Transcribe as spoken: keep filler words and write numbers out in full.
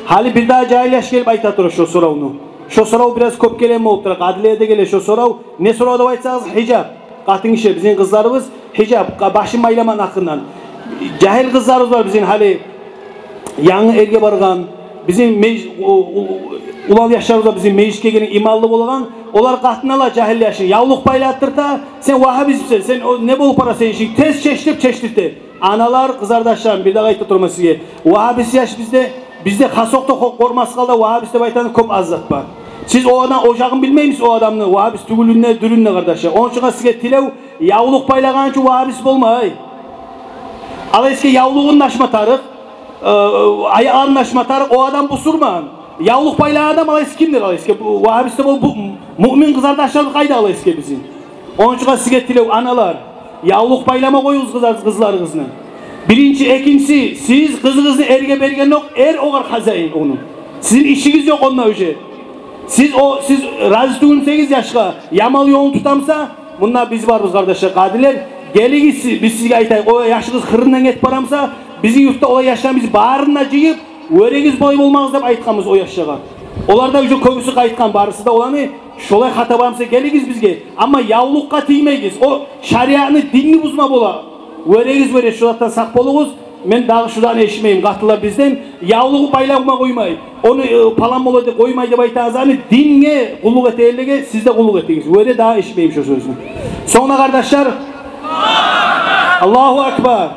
Гьали бир дагъы жагьил яш гелип айта тура шо соравну. Шо сорав бираз кёп гелеген болуп тура, къадилеге де геле шо сорав. Не сорав деп айтсагъыз, гьижап. Къатын гиши, бизин къызларыбыз гьижап, къа-, башын байламагъан гьакъындан. Жагьил къызларыбыз бар бизин гьали, янгы эрге баргъан, бизин меж-, у-, у-, улан яшларыбыз бар бизин, межитге гелген, иманлы болгъан. Олар къатын ала жагьил яшны, явлукъ байлатдырта, сен вагьабистсен, сен о, не болуп бара сени ишинг, тез чечдир, чечдирте. Аналар, къызардашларым, бир дагъы айтып турман сизге. Вагьабист яш бизде, бизде хасокъда къо-, къоркъмас гьалда вагьабист деп айтагъан кёп аз зат бар. Сиз о адам, о ягъын билмеймисиз о адамны, вагьабист тюгюлюн де, дюрюн де, къардашлар. Ону учун сизге тилев, явлукъ байлагъан учун вагьабист болмай. Алай эсе явлугъун да ачма тарыкъ, э, аякъларын да ачма тарыкъ, о адам бусурман. Явлукъ байлагъан адам алай эсе кимдир, алай эсе? Бу вагьабист де бол, бу муъмин къызардашлар къайда алай эсе бизин? Ону учун сизге тилев, аналар, явлукъ байлама къоюгъуз къызлар-, къызларыгъызны. Биринчи, экинчиси, сиз къызыгъызны эрге бергендокъ, эр огъар хозяин ону. Сизин ишигиз ёкъ онда уже. Сиз о, сиз рази тюгюлсегиз яшгъа, яман ёлун тутамса, мунда биз барбыз, къардашлар, къадилер. Гелигиз, биз сизге айтайыкъ, о яшыгъыз хырындан гетип барамса, бизин юртда олай яшланы биз барын да жыйып, вёрегиз, болай болмагъыз деп айтгъанбыз о яшлагъа. Олар да уже кёбюсю къайтгъан, барысы да оланы, шолай хата бармса, гелигиз бизге. Амма явлукъгъа тиймегиз. О шариатны, динни бузма бола. Вёрегиз, вёре, шо затдан сакъ болугъуз. Мен дагъы шо затны эшитмеймен къатынлар бизден. Явлугъу байлама къоймай, ону, э, палан бола деп къоймай деп айтагъан затны, динге къуллукъ этегенлеге сиз де къуллукъ этигиз. Вёре, дагъы эшитмеймен шо сёзню. Сонг да, къардашлар, Аллагьу акбар.